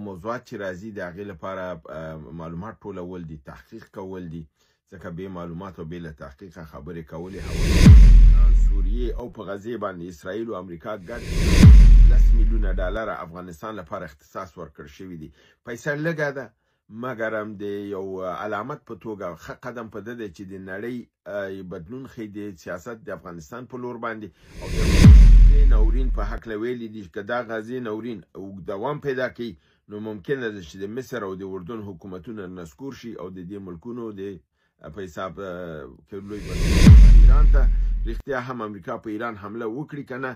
موضوعات چې راځي د هغې لپاره معلومات ټولول دي، تحقیق کول دي، ځکه بې معلوماتو بې له تحقیقه خبرې کولې سوریې او په غزې باندې اسرائیل او امریکا ګډ 10 میلیونه ډالر افغانستان لپاره اختصاص ورکړ شوي دي. پیسه لږه ده، مګرم د یو علامت په توګه ښه قدم په ده دی چې د نړۍ بدلون ښیي د سیاست د افغانستان په لور باندې. او د ناورین په هکله ویلي دي که دا غزې ناورین اوږد دوام پیدا کوي نو ممکنه ده چې د مصر او د اردن حکومتونه نسکور شي او د دې ملکونو د په حساب کې لوی ایران ته رښتیا هم امریکا په ایران حمله وکړي که نه،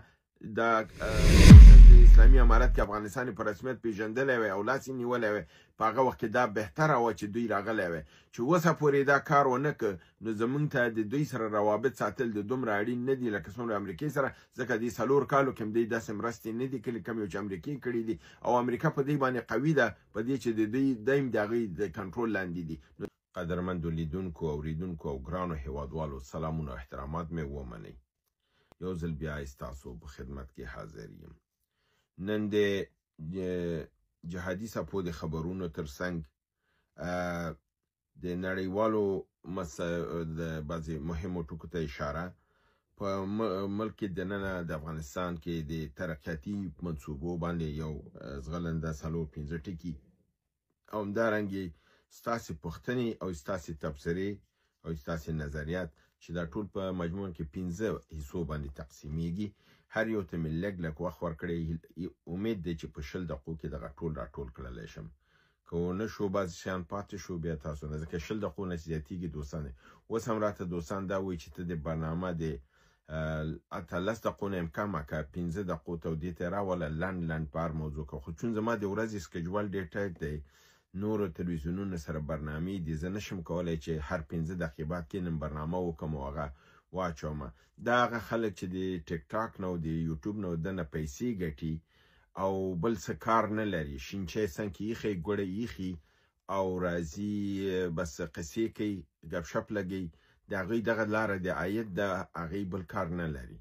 دا د اسلامي امارت کې افغانستان په رسمیت پیژندلی وای او لاس یې نیولی وای، په هغه وخت کې دا بهتره وه چې دوی راغلی وای. چې اوسه پورې دا کار ونه که نو زمونږ ته د دوی سره روابط ساتل د دومره اړین نه دي لکه څومره امریکې سره، ځکه دې 4 کالو کې هم دوی داسې مرستې نه دي کړې کومې چې امریکې کړې دي، او امریکا په دې باندې قوي ده په دې چې د دوی دایم د هغوی د کنټرول لاندې دي. قدرمندو لیدونکو، اوریدونکو او ګرانو هیوادوالو، سلامونه او احترامات مې ومنئ. یو ځل بیا ستاسو په خدمت کې حاضر یم. نن د جهادي څپو د خبرونو ترڅنګ د نړیوالو د بعضې مهمو ټکو ته اشاره، په ملک کې دننه د افغانستان کې د ترقیاتي منصوبو باندې یو ځغلنده 4-5 ټکي، او همدارنګې ستاسې پوښتنې او ستاسې تبصرې او ستاسې نظریات چې دا ټول په مجموع کې 5 حصو باندې تقسیمیږي. هر یو ته مې لږ لږ وخت ورکړی، امید دی چې په 20 دقیقو کې دغه ټول راټول کړلی شم. که ونه شو بعضې شیان پاتې شو بیا تاسو نه، ځکه 20 دقیقو نه چې زیاتېږي دوستان دی. اوس هم راته دوستان دا وایي چې ته د برنامه د 18 دقیقو نه هم کمه که 5 دقیقو ته دې ته راوله، لنډ لنډ په هر موضوع که. خو چون زما د ورځې schedule ډېر tight دی، نورو تلویزیونونو سره برنامې دي، زه نشم کولی چې هر 5 دقیقې بعد کښېنم برنامه وکړم او هغه واچوم. دا هغه خلک چې د ټیک ټاک نه او د یوټیوب نه دنه پیسې ګټي او بل څه کار نه لري، شین چای څنګ کې ایښی، ګوړه ایښي او راځي بس قصې کوي، ګپ شپ لګوي، د هغوی دغه لاره د عاید ده، هغوی بل کار نه لري.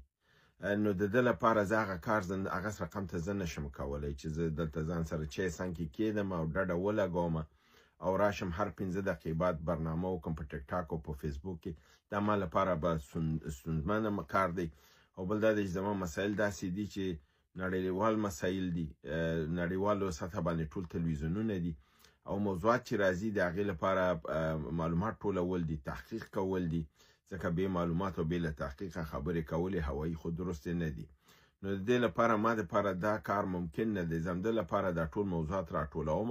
نو د ده لپاره زه هغه کار هغه رقم ته زه نشم کولی چې زه دلته ځان سره چای څنګ کې کښېنم او ډډه ولګوم او راشم هر 5 دقیقې بعد برنامه وکړم په ټیک ټاک او په فیسبوک کې. دا ما لپاره به ستونزمن کار دی. او بل دا دی چې زما مسایل داسې دي چې نړیوال مسایل دي، نړیوالو سطح باندې ټول تلویزیونونه دي، او موضوعات چې راځي د هغې لپاره معلومات ټولول دي، تحقیق کول دي، ځکه بې معلوماتو بې له تحقیقه خبرې کولې هوایي خو درستې نه دي. نو د دې لپاره ما دپاره دا کار ممکن نه دی. زه همده لپاره دا ټول موضوعات راټولوم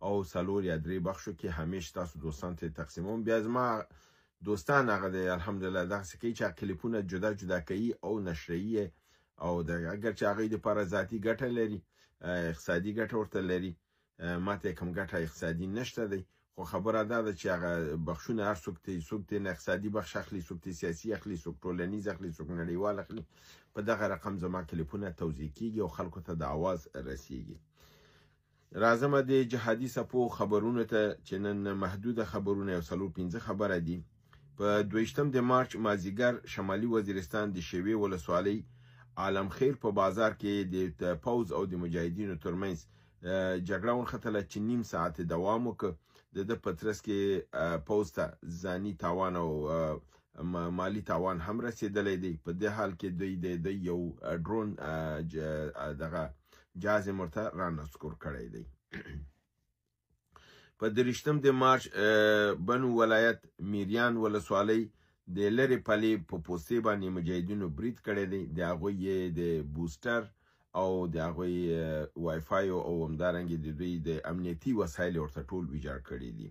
او 4 یا 3 بخشو کې همیش تاسو دوستان ته تقسیموم. بیا زما دوستان هغه دی الحمدلله دغسې کوي چې هغه کلیپونه جدا جدا کوي او نشروي، او اګر چې هغوی دپاره ذاتي ګټه لري، اقتصادي ګټه ورته لري، ما ته یې کوم ګټه اقتصادي نشته دی، خو خبره دا ده چې هغه بخشونه هر څوک ته، څوک ترې نه اقتصادي بخش اخلي، څوک ترې سیاسي اخلي، څوک ټولنیز اخلي، څوک نړیوال اخلي. په دغه رقم زما کلیپونه توزیع کیږي او خلکو ته د اواز رسیږي. راځمه د جهادي څپو خبرونو ته چې نن محدوده خبرونه یو 4-5 خبره دي. په 22 د مارچ مازیګر شمالي وزیرستان د شیوې ولسوالۍ عالم خیل په بازار کې د پوځ او د مجاهدینو ترمنځ جګړه ونښتله چې نیم ساعت دوام وکړ. د ده په ترڅ کې پوځ ته ځاني تاوان او مالي تاوان هم رسېدلی دی. په دې حال کې دوی د یو ډرون دغه جهاز یې ورته رانسکور کړی دی. په 23 د مارچ بنو ولایت میریان ولسوالۍ د لرې پلې په پوستې باندې مجاهدینو برید کړی دی. د هغوی یې د بوسټر او د هغوی وای فای او همدارنګې د دوی د امنیتي وسایل یې ورته ټول ویجاړ کړي دي.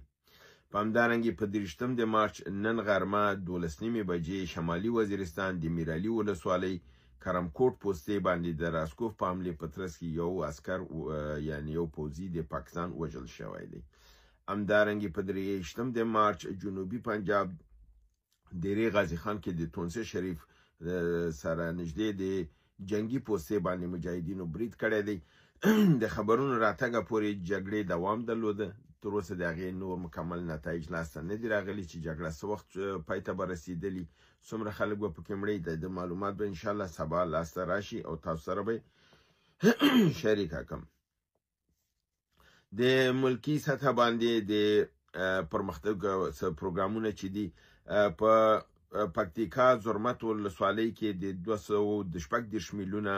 په همدارنګې په 23 د مارچ نن غرمه 12:30 بجې شمالي وزیرستان د میرعلي ولسوالۍ کرمکوټ پوستې باندې د راسکوف په حملې په ترڅ کې یو عسکر یعنی یو پوځي د پاکستان وژل شوی دی. همدارنګې په 23 د مارچ جنوبي پنجاب دیرې غازي خان کې د تونسه شریف سره نږدې د جنګي پوستې باندې مجاهدینو برید کړی دی. د خبرونو راتګه پورې جګړې دوام درلوده. تر اوسه د هغې نور مکمل نتایج لاسته نه دي راغلي چې جګړه څه وخت پای ته به رسېدلي، څومره خلک به پکې مړی، د معلومات به انشاءالله سبا لاسته راشي او تاسو سره به شریکه کړم. د ملکی سطح باندې د پرمختګ پروګرامونه چې دي، په پکتیکا زرمت ولسوالۍ کې د 236 میلیونه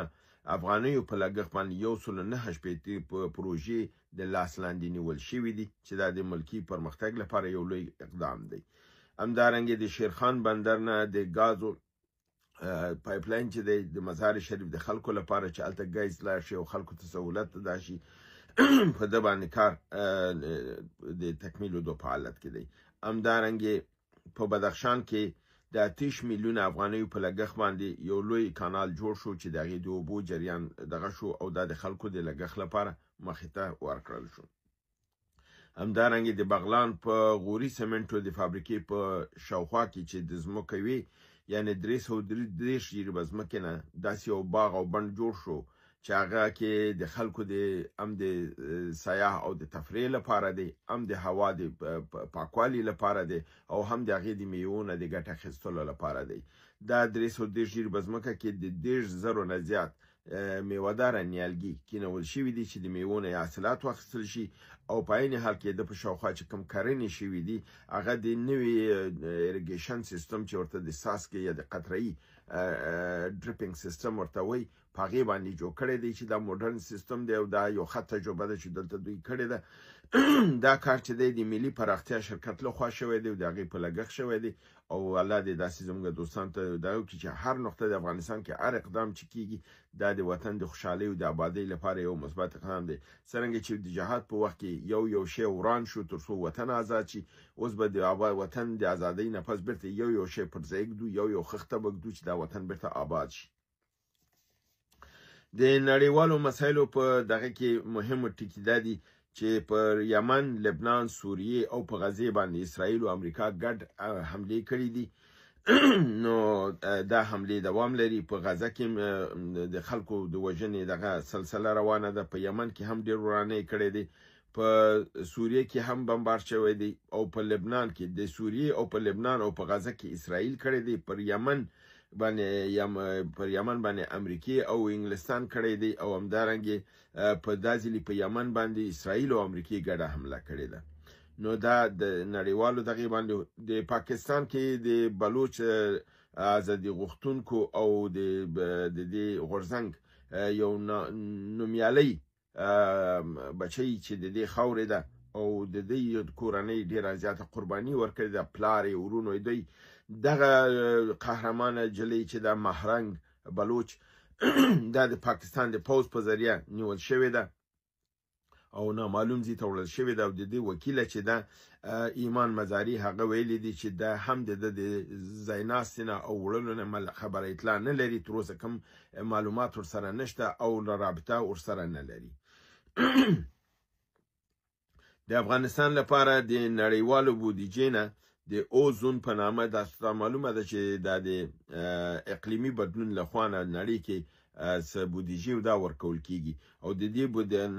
افغانیو په لګښت باندې 169 پروژې د لاس لاندې نیول شوې دي چې دا د ملکی پرمختګ لپاره یو لوی اقدام دی. همدارنګه د شیرخان بندر نه د ګازو پایپ لاین چې دی د مزار شریف د خلکو لپاره چې هلته ګیز لاړ شي او خلکو ته سهولت ادا شي، په ده باندې کار د تکمیلېدو په حالت کې دی. همدارنګه په بدخشان کې د 28 میلیونه افغانیو په لګښت باندې یو لوی کانال جوړ شو چې د هغې د اوبو جریان دغه شو او دا د خلکو د لګښت لپاره مخې ته ورکړل شو. همدارنګه د بغلان په غوري سمنټو د فابریکې په شاوخوا کې چې د ځمکې وي، یعنې 333 جریبه ځمکې نه داسې یو باغ او بڼ جوړ شو چې هغه کې د خلکو د هم د سیاح او د تفریح لپاره دی، هم د هوا د پاکوالي لپاره دی او هم د هغې د میوو نه د ګټه اخیستلو لپاره دی. دا 330 جریبه ځمکه کې د 30,000 نه زیات میوهداره نیالګي کینول شوي دي چې د میوو نه یې حاصلات واخیستل شي او په عین حال کې د په شاوخوا چې کوم کرنې شوي دي هغه د نوي irrigation سیستم چې ورته د څاڅکي یا د قطرهیي dripping سیستم ورته وایي په هغې باندې جوړ کړی دی چې دا مډرن سیستم دی او دا یو ښه تجربه ده چې دلته دوی کړې ده. دا کار چې دی د ملي پراختیا شرکت لخوا شوی دی او د هغې په لګښت شوی دی او الله دې داسې زموږ دوستان ته دا وکړي چې هر نقطه د افغانستان کې هر اقدام چې کیږي دا د وطن د خوشحالۍ او د آبادۍ لپاره یو مثبت اقدام دی. څرنګه چې د جهاد په وخت کې یو یو شی وران شو تر څو وطن آزاد شي، اوس به د وطن د آزادۍ نه پس بیرته یو یو شی پر ځای ږدو، یو یو خښته به ږدو چې دا وطن بیرته آباد شي. د نړیوالو مسایلو په دغه کې مهم ټکي دا دي چې پر یمن، لبنان، سوریې او په غزې باندې اسرائیل او امریکا ګډ حملې کړې دي. نو دا حملې دوام لري. په غزه کې د خلکو د وژنې دغه سلسله روانه ده، په یمن کې هم ډېر ورانۍ کړې دي، په سوریه کې هم بمبار شوی دی او په لبنان کې د سوریې او په لبنان او په غزه کې اسرائیل کړی دی، پر یمن باندې امریکې او انګلستان کړی دی او همدارنګه په دا ځلې په یمن باندې اسرائیل او امریکې ګډه حمله کړې ده. نو دا د نړیوالو دغې باندې د پاکستان کې د بلوچ ازادي غوښتونکو او د دې غورځنګ یو نومیالی بچی چې د دې خاورې ده او د دې کورنۍ ډېره زیاته قرباني ورکړې ده، پلار یې، ورونو یې، دوی دغه قهرمانه جلۍ چې ده مهرنګ بلوچ دا د پاکستان د پوځ په ذریعه نیول شوې ده او نامعلوم ځای ته وړل شوې ده. او د دې وکیله چې ده ایمان مزاري هغه ویلي دي چې دا هم د ده د ځایناستې نه او وړلو نه خبره اطلاع نه لري، تر اوسه کوم معلومات ورسره نشته او رابطه ورسره نه لري. د افغانستان لپاره د نړیوالو بودیجې نه د اوزون په نامه دا معلومه ده چې دا د اقلیمي بدلون له خوا نه نړۍ کې څه بودیجې دا ورکول کیږي او د دې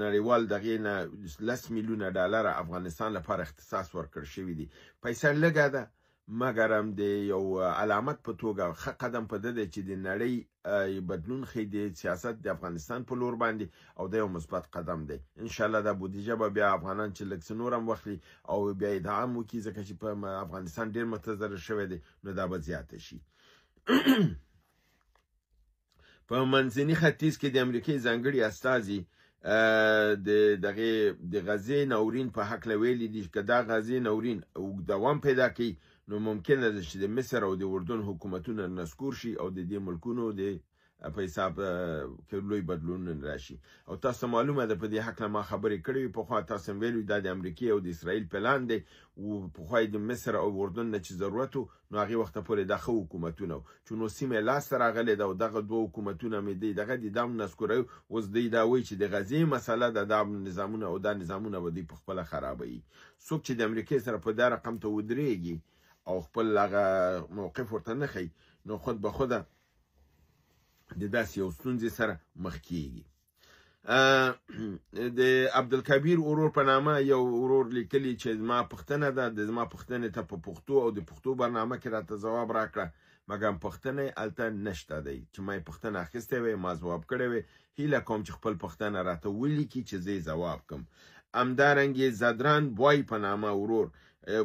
نړیوال دغې نه 10 میلیونه ډالر افغانستان لپاره اختصاص ورکړ شوي دي. پیسه لږه ده مګر هم د یو علامت په توګه ښه قدم په ده دی چې د نړۍ بدلون ښیي د سیاست د افغانستان په لور باندې او دا یو مثبت قدم دی. انشاءالله دا بودیجه به بیا افغانان چې لږ څه نور هم واخلي او بیا ادعام وکړي، ځکه چې په افغانستان ډېر متضرر شوی دی، نو دا به زیاته شي. په منځني ختیځ کې د امریکې ځانګړي استازي د دغې د غزې ناورین په هکله ویلي دي که دا غزې ناورین اوږد دوام پیدا کوي نو ممکنه ده چې د مصر او د اردن حکومتونه نسکور شي او د دې ملکونو د په حساب کې لوی بدلون راشي. او تاسو معلومه ده په دې هکله ما خبرې کړې وې پخوا، تاسو هم ویلي دا د امریکې او د اسرائیل پلان دی او پخوا یې د مصر او اردن نه چې ضرورت و نو هغې وخته پورې دا ښه حکومتونه وو چې نو سیمه یې لاسته راغلې ده او دغه دوه حکومتونه مې دی دغه دي دا هم نسکوروي. اوس دوی دا وایي چې د غزې مسله ده، دا نظامونه او دا نظامونه به دوی په خپله خرابوي. څوک چې د امریکې سره په دا رقم ته ودرېږي او خپل هغه موقف ورته نه ښیي نو خود به خوده د داسې یو ستونزې سره مخ کیږي. د عبدالکبیر ورور په نامه یو ورور لیکلي چې زما پوښتنه ده، د زما پوښتنې ته په پښتو او د پښتو برنامه کې راته ځواب راکړه، مګر پوښتنه یې هلته نشته دی چې ما یې پوښتنه اخیستې وی، ما ځواب کړی وی. هیله کوم چې خپل پوښتنه راته ولیکي چې زه یې ځواب کړم. همدارنګه ځدران بوای په نامه ورور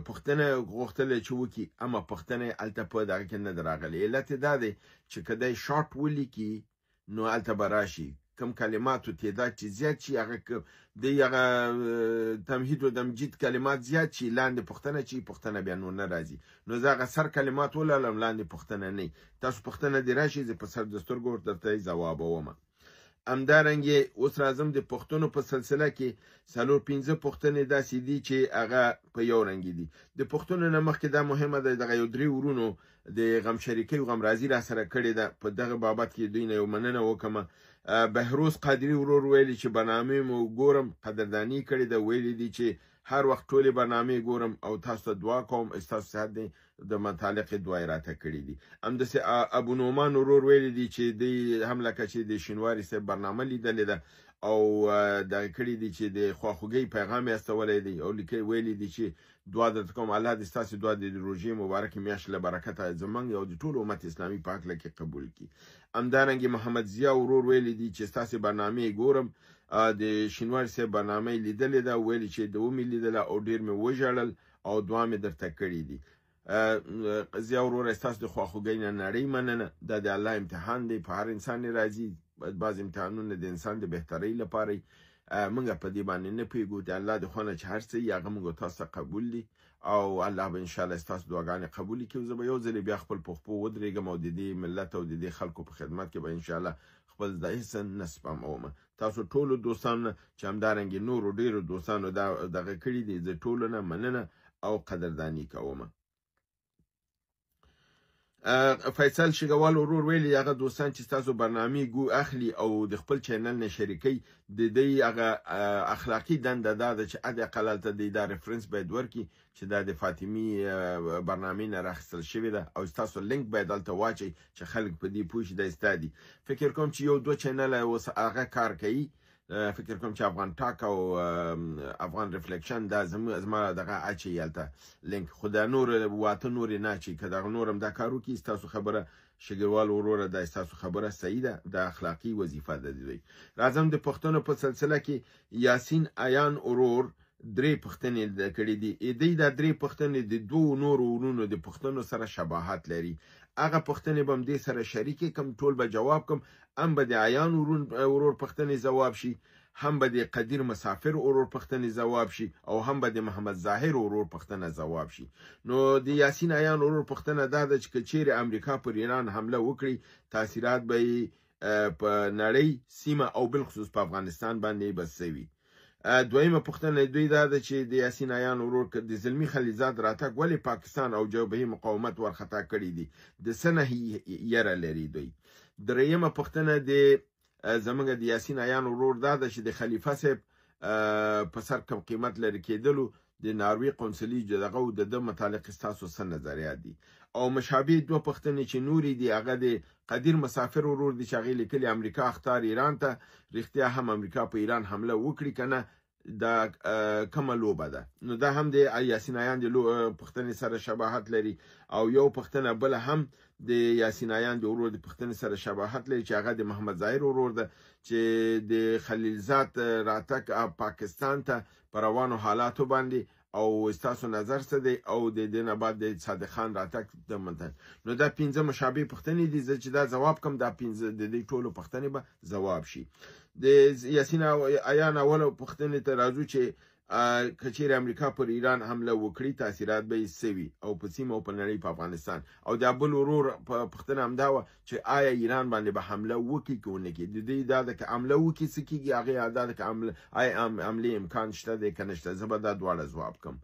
پوښتنه غوښتله چې وکړي، اما پوښتنه یې هلته په دغه کې نه ده راغلې. علت یې دا دی چې که دی شارټ ولیکي نو هلته به راشي، کم کلماتو تعداد چې زیات شي هغه دی هغه تمهید و تمجید کلمات زیات شي، لاندې پوښتنه چې پوښتنه بیا نور نه راځي. نو زه هغه سر کلمات ولولم، لاندې پوښتنه نه. تاسو پوښتنه دې راشي، زه په سر د سترګو درته ځوابوم. همدارنګه اوس راځم د پوښتنو په سلسله کې 4-5 پوښتنې داسې دي چې هغه په یو رنګ دي. د پوښتنو نه مخکې دا مهمه ده، دغه یو 3 ورونو د غمشریکۍ او غمرازي را سره کړې ده، په دغه بابت کې دوی نه یو مننه وکړم. بهروز قادري ورور ویلي چې برنامې مو ګورم، قدرداني کړې ده، ویلي دي چې هر وخت ټولې برنامې ګورم او تاسو ته دعا کوم، ستاسو صحت دی د متعلق دعا یې راته کړې دي. همداسې ابو نعمان ورور ویلي دي چې دی هم لکه چې د شینواري صاحب برنامه لیدلې ده او دغه کړي دي چې د خواخوږۍ پیغام یې استولی دی او ویلي دي چې دعا درته کوم، الله دې ستاسې دعا د روژې مبارکې میاشتې له برکته زموږ او د ټول امت اسلامي په هکله کې قبول کړي. همدارنګه محمد ضیا ورور ویلي دي چې ستاسې برنامې ګورم، د شینواري صاحب برنامه یې لیدلې ده، ویلي چې د ومې لیدله او ډېر مې وژړل او دعا مې درته کړې دي. ضیا وروره ستاسو د خواخوږۍ نه نړۍ مننه، دا د الله امتحان دی، په هر انسان یې راځي، بعض امتحانونه د انسان د بهترۍ لپاره وي، موږ په دې باندې نه پوهېږو، د الله د خوا نه چې هر څه وي هغه موږ تاسو ته قبول دي او الله به انشاءالله ستاسو دعاګانې قبولې کړي. زه به یو ځلې بیا خپل په خپو ودرېږم او د دې ملت او د دې خلکو په خدمت کې به انشاءالله خپل د هېڅ نه سپموم. تاسو ټولو دوستانو نه چې همدارنګې نورو ډېرو دوستانو دا دغه کړي دي، زه ټولو نه مننه او قدرداني کوم. فیصل شګوال ورور ویلي هغه دوستان چې ستاسو برنامې ګو اخلي او د خپل چینل نه شریکوي، د دوی هغه اخلاقي دنده دا ده چې حد اقل هلته دوی دا reference باید ورکړي چې دا د فاطمي برنامې نه راخیستل شوې ده او ستاسو لینک باید هلته واچوي چې خلک په دې پوه شي دا ستا دي. فکر کوم چې 1-2 چینل اوس هغه کار کوي، فکر کوم چې افغان ټاک او افغان ریفلیکشن دا زما دغه اچوي هلته لینک، خو دا نور واته نورې نه اچوي. که دغه نور هم دا کار وکړي ستاسو خبره شګروال وروره دا ستاسو خبره صحیح ده، دا اخلاقي وظیفه ده دوی. راځم د پوښتنو په سلسله کې یاسین ایان ورور 3 پوښتنې کړې دي. دوی دا 3 پوښتنې د 2 نورو ورونو د پوښتنو سره شباهت لري، هغه پوښتنې به هم دې سره شریکې کړم، ټول به جواب کړم، هم به د عیان ورور پوښتنې ځواب شي، هم به د قدیر مسافر ورور پوښتنې ځواب شي او هم به د محمد ظاهر ورور پوښتنه ځواب شي. نو د یاسین عیان ورور پوښتنه دا ده چې که چیرې امریکا پر ایران حمله وکړي، تاثیرات به یې په نړۍ، سیمه او بالخصوص په افغانستان باندې به څه وي؟ دویمه پوښتنه دوی دا ده چې د یاسین عیان ورور د زلمي خلیلزاد راتګ ولې پاکستان او جبهې مقاومت ورخطا کړي دي، د څه نه یره لري دوی؟ درېیمه پوښتنه د زمونږ د یاسین عیان ورور دا ده چې د خلیفه صاحب په سر کم قیمت لرې کېدلو د ناروې قونسلي دغه او د ده متعلق ستاسو څه نظریات دي؟ او مشابه 2 پوښتنې چې نورې دي هغه د قدیر مسافر ورور دي چې هغې لیکلي امریکا اخطار ایران ته، رښتیا هم امریکا په ایران حمله وکړي که نه، دا کومه لوبه ده؟ نو دا هم د یاسین عیان د پوښتنې سره شباهت لري. او یو پوښتنه بله هم د یاسین عیان د ورور د پوښتنې سره شباهت لري چې هغه د محمد ظاهر ورور ده چې د خلیلزاد راتګ پاکستان ته په روانو حالاتو باندې او ستاسو نظر څه دی، او د دې نه بعد د صادق خان راتګ د منتن. نو دا 5 مشابه پوښتنې دي، زه چې دا ځواب کوم دا 5 د دې ټولو پوښتنې به ځواب شي. د یاسین عیان اوله پوښتنې ته راځو چې که چیرې امریکا پر ایران حمله وکړي تاثیرات به یې څه وي او په سیمه او په نړۍ په افغانستان؟ او د بل ورور پوښتنه همدا وه چې آیا ایران باندې به حمله وکړي که ونه کړي؟ د دوی دا ده که حمله وکړي څه کېږي، هغې دا ده که آیا حملې امکان شته دی که نشته. زه به دا دواړه ځواب کړم.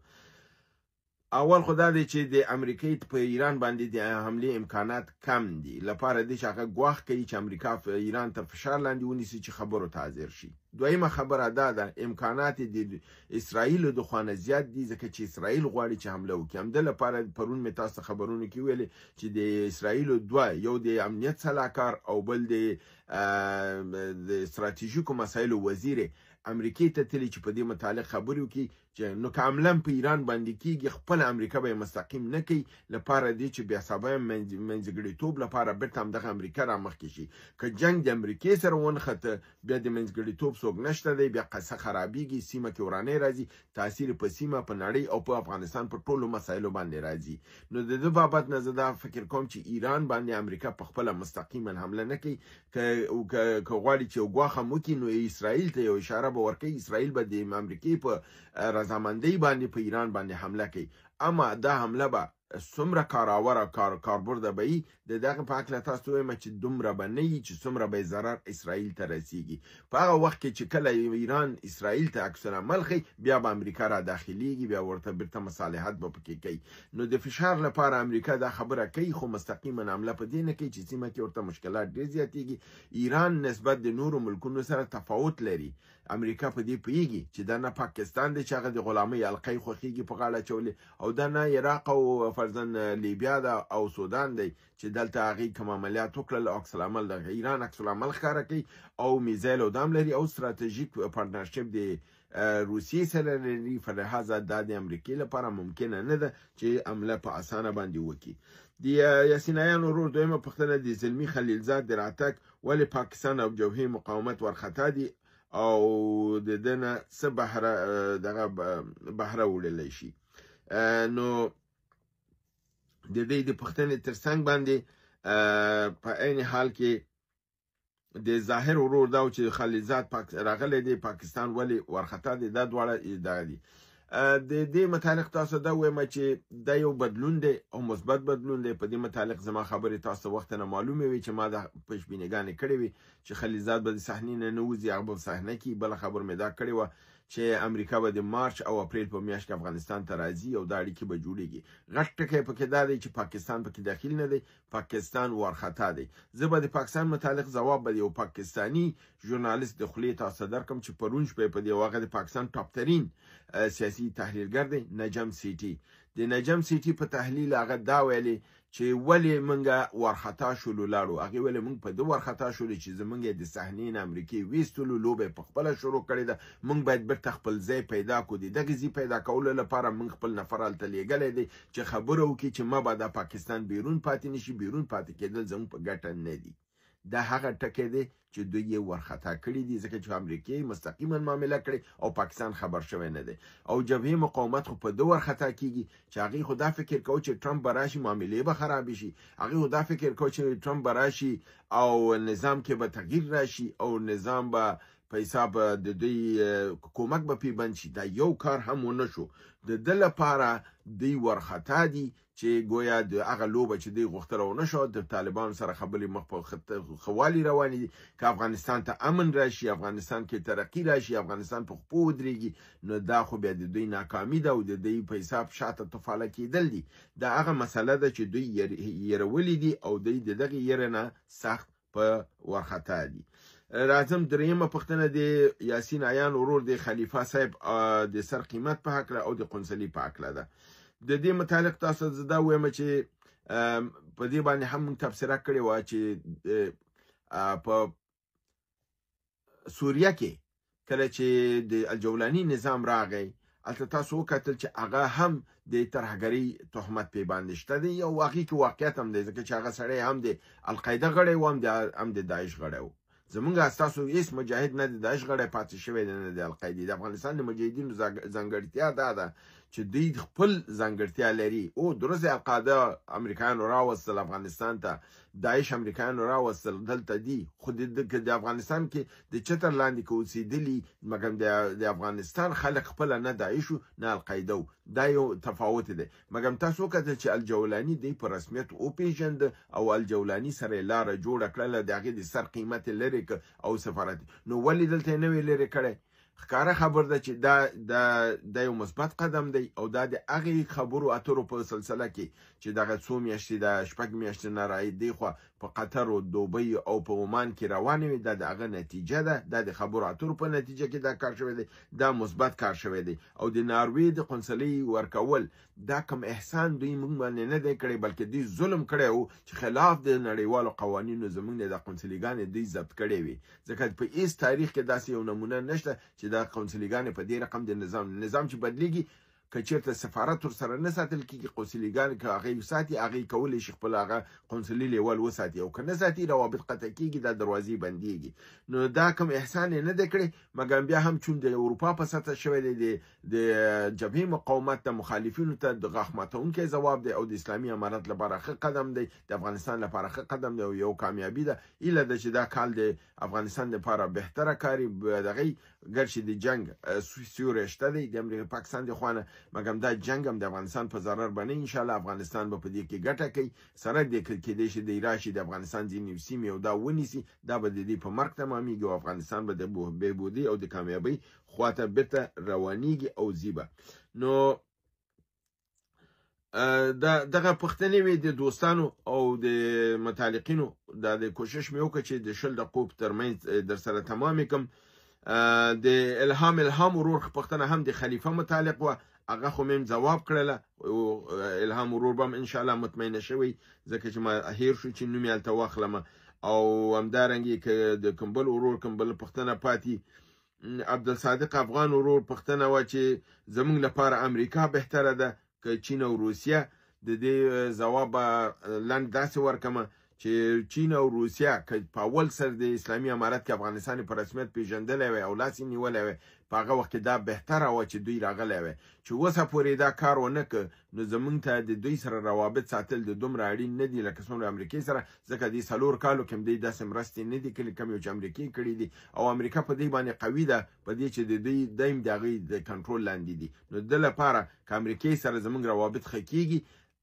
اول خو دا دی چې د امریکې په ایران باندې د حملې امکانات کم دي، لپاره دې چې هغه ګواښ کوي چې امریکا ایران تر فشار لاندې ونیسي چې خبرو ته حاضر شي. دویمه خبره دا ده امکانات د اسرائیل د خوا نه زیات دي، ځکه چې اسرائیل غواړي چې حمله وکړي. همده لپاره پرون مې تاسو ته خبرونو کې ویلې چې د اسرائیل دوه، یو د امنیت سلاکار او بل د استراتیژیکو مسایلو وزیر امریکې ته تللی چې په دې متعلق خبرې وکړي چې نو که عملا په ایران باندې کیږي، خپله امریکا به یې مستقیم نه کوي، لپاره دې چې بیا سبا منځګړیتوب لپاره بیرته همدغه امریکا رامخکې شي. که جنګ د امریکې سره ونښته، بیا د منځګړیتوب څوک نشته دی، بیا قصه خرابیږي، سیمه کې ورانۍ راځي، تاثیر په سیمه، په نړۍ او په افغانستان په ټولو مسایلو باندې راځي. نو د ده بابت نه زه دا فکر کوم چې ایران باندې امریکا په خپله مستقیما حمله نه کوي. که غواړي چې یو ګواښ هم وکړي، نو اسرائیل ته یو اشاره به ورکوي، اسرائیل به د امریکې په رضامندۍ باندې په ایران باندې حمله کوي. اما دا حمله به څومره کاراوره کاربرده به وي، د دغه په هکله تاسو وایم چې دومره به نه وي چې څومره به یې ضرر اسرائیل ته رسیږي. په هغه وخت کې چې کله ایران اسرائیل ته عکس العمل ښیي، بیا به امریکا را داخلیږي، بیا ورته بیرته مصالحت به پکې کوي. نو د فشار لپاره امریکا دا خبره کوي، خو مستقیما حمله په دې نه کوي چې سیمه کې ورته مشکلات ډېر زیاتېږي. ایران نسبت د نورو ملکونو سره تفاوت لري. امریکا په دې پوهېږي چې دا نه پاکستان دی چې هغه د غلامۍ حلقې خوښېږي په غاړه اچولې، او دا نه عراق او فرضاً لیبیا ده او سودان دی چې دلته هغې کوم عملیات وکړل او عکس العمل دغه ایران عکس العمل ښکاره کوي او میزایل او دام لري او ستراتیژیک partnership د روسیې سره لري. فلهذا دا د امریکې لپاره ممکنه نه ده چې حمله په اسانه باندې وکړي. د یاسین ایان ورور دویمه پوښتنه د زلمي خلیلزاد د راتګ ولې پاکستان او جبهې مقاومت ورخطا دي او د ده نه څه بهره دغه بهره وړلی شي؟ نو د دې د پوښتنې ترڅنګ باندې په عین حال کې د ظاهر ورور دا و چې خلیلزاد راغلی دی، پاکستان ولې ورخطا دی، دا دواړه دغه دي. د دې متعلق تاسو دا وایم چې دا یو بدلون دی او مثبت بدلون دی. په دې متعلق زما خبرې تاسو وخت نه معلومې وي چې ما دا پیشبینیګانې کړې وي چې خلیلزاد به د صحنې نه نه وځي، هغه به په صحنه کې. بله خبر مې دا کړې وه چې امریکا به د مارچ او اپریل په میاشت کې افغانستان ته راځي او دا اړیکې به جوړیږي. غټ ټکی پکې دا دی چې پاکستان پکې دخیل نه دی، پاکستان وارخطا دی. زه به د پاکستان متعلق ځواب به د یو پاکستاني ژورنالیست د خولې تاسو ته درکړم چې پرون شپه په دې هغه د پاکستان ټاپ ترین سیاسي تحلیلګر دی، نجم سیټي. د نجم سیټي په تحلیل هغه دا ویلي چې ولې موږ وارخطا شولو لاړو. هغې ویلې موږ په ده وارخطا شولو چې زموږ یې د صحنې نه امریکې ویستلو، لوبه یې په خپله شروع کړې ده، موږ باید بیرته خپل ځای پیدا کړو. د دغې ځای پیدا کولو لپاره موږ خپل نفر هلته لېږلی دی چې خبره وکړي چې مبادا پاکستان بیرون پاتې نشي، بیرون پاتې کېدل زموږ په ګټه نه دي. دا هغه ټکی دی چې دوی یې ورخطا کړي دي، ځکه چې امریکې مستقیما معامله کړې او پاکستان خبر شوی نه دی. او جبهې مقاومت خو په ده ورخطا کیږي چې هغې خو دا فکر کوو چې ټرمپ به راشي معاملې به خرابې شي، هغې خو دا فکر کوو چې ټرمپ به راشي او نظام کې به تغییر راشي او نظام به په حساب د دوی کومک به پې بند شي. دا یو کار هم ونه شو. د ده لپاره دوی ورخطا دي چې ګویا د هغه لوبه چې دوی غوښتله ونه شوه، د طالبانو سره خبرې مخ په ښه والي روانې دي. که افغانستان ته امن راشي، افغانستان کې ترقي راشي، افغانستان په خپو ودرېږي، نو دا خو بیا د دوی ناکامي ده او د دوی په حساب شاته تفاله کېدل دي. دا هغه مسله ده چې دوی یرولي دي او دوی د دغې یرې نه سخت په ورخطا دي. راځم درېیمه پوښتنه د یاسین عیان ورور د خلیفه صاحب د سر قیمت په هکله او د قونسلي په هکله ده. د دې متعلق تاسو زه دا وایم چې په دې باندې هم موږ تبصره کړې وه چې په سوریه کې کله چې د الجولاني نظام راغی، هلته تاسو وکتل چې هغه هم د ترهګرۍ تهمت پې باندې شته دی او هغې کې واقعیت هم دی، ځکه چې هغه سړی هم د القاعده غړی و، هم د داعش غړی و. زمونږ ستاسو هیڅ مجاهد نه د داعش غړی پاتې شوی دی، نه د القاعدې. د افغانستان د مجاهدینو ځانګړتیا دا ده چې دوی خپل ځانګړتیا لري. او درست القاعده امریکایانو راوستل افغانستان ته، داعش امریکایانو راوستل دلته دي، خو د افغانستان کې د چتر لاندې که اوسېدلي، مګر د افغانستان خلک خپله نه داعش و نه القاعده و. دا یو تفاوت دی. مګر تاسو وکتل چې الجولاني دی په رسمیت وپېژند او الجولاني سره یې لاره جوړه کړله، د هغې د سر قیمت یې لرې کړ او سفارت. نو ولې دلته یې نه وې لرې کړی؟ ښکاره خبر ده چې دا یو مثبت قدم دی او دا د هغې خبرو اترو په سلسله کې چې دغه څو میاشتې د شپږ میاشتې نه را دېخوا په قطر او دوبۍ او په عمان کې روانې وې، دا د هغه نتیجه ده. دا د خبرو اترو په نتیجه کې دا کار شوی دی، دا مثبت کار شوی دی. او د ناروې د قونسلۍ ورکول دا کم احسان دوی موږ باندې نه دی کړی، بلکې دوی ظلم کړی و چې خلاف د نړیوالو قوانینو زموږ نه دا قونسلګانې دوی ضبط کړې وې. ځکه په هیڅ تاریخ کې داسې یو نمونه نشته چې دا قونسلګانې په دې رقم د نظام چې بدلیږي، که چېرته سفارت ورسره نه ساتل کېږي، قونسلګان که هغې وساتي، هغې کولی شي خپل هغه قونسلي لیول وساتي، او که نه ساتي روابط قطع کېږي، دا دروازې بندیږي. نو دا کوم احسان یې نه دی کړی، مګر بیا هم چون د اروپا په سطح شوی دی، د جبهې مقاومت ته مخالفینو ته د غاښ ماتونکی ځواب دی، او د اسلامي امارت لپاره ښه قدم دی، د افغانستان لپاره ښه قدم دی، او یو کامیابي ده. هیله ده چې دا کال د افغانستان لپاره بهتره کاري دغه، ګر چې د جنګ سیوری شته دی د امریکا پاکستان د خوا نه، مګر دا جنګ هم د افغانستان په ضرر به نه، انشاءالله افغانستان به په دې کې ګټه کوي. سره دې کېدای شي دی راشي د افغانستان ځینې سیمې او دا ونیسي، دا به د دې په مرګ تمامېږي، او افغانستان به د بهبودي او د کامیابۍ خواته بېرته روانېږي او ځي به. نو دغه پوښتنې وې د دوستانو او د متعلقینو، دا د کوشش مې وکړ چې د 20 دقیقو ترمنځ در سره تمامې کړم. د الهام ورور پوښتنه هم د خلیفه متعلق وه، هغه خو مې ځواب کړله. الهام ورور به هم انشاءالله مطمئنه شوی، ځکه چې ما هېر شو چې نوم یې هلته واخلم. او همدارنګې که د کوم بل ورور کوم بل پوښتنه پاتې، عبدالصادق افغان ورور پوښتنه وه چې زمونږ لپاره امریکا بهتره ده که چین او روسیه؟ د دې ځواب به لنډ داسې ورکړم چې چین او روسیه که په اول سر د اسلامي امارت کې افغانستان په رسمیت پیژندلی وای او لاس یې نیولی وای، په هغه وخت کې دا بهتره وه چې دوی راغلی وای. چې اوسه پورې دا کار ونه کړ، نو زمونږ ته د دوی سره روابط ساتل د دومره اړین نه دي لکه څومره امریکې سره، ځکه دې 4 کالو کې هم دوی داسې مرستې نه دي کړې کومې چې امریکې کړې دي، او امریکا په دې باندې قوي ده، په دې چې د دوی دیم د هغوی د کنټرول لاندې دي. نو د لپاره که امریکې سره زمونږ روابط ښه کېږي،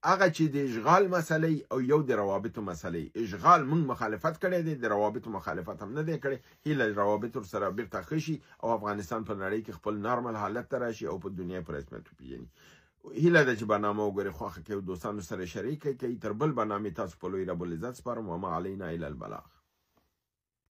هغه چې د اشغال مسئله او یو د روابطو مسئله، اشغال مونږ مخالفت کړی دی، د روابطو مخالفت هم نه دی کړی. هیله روابط ورسره بیرته ښه شي او افغانستان په نړۍ کې خپل نارمل حالت ته راشي او په دنیا په رسمیت وپېژني. هیله ده چې برنامه وګورئ، خوښه کوي، دوستانو سره شریکه کړئ. تر بل برنامې تاسو په لوی رب العزت سپارم. وما علینا الا البلاغ.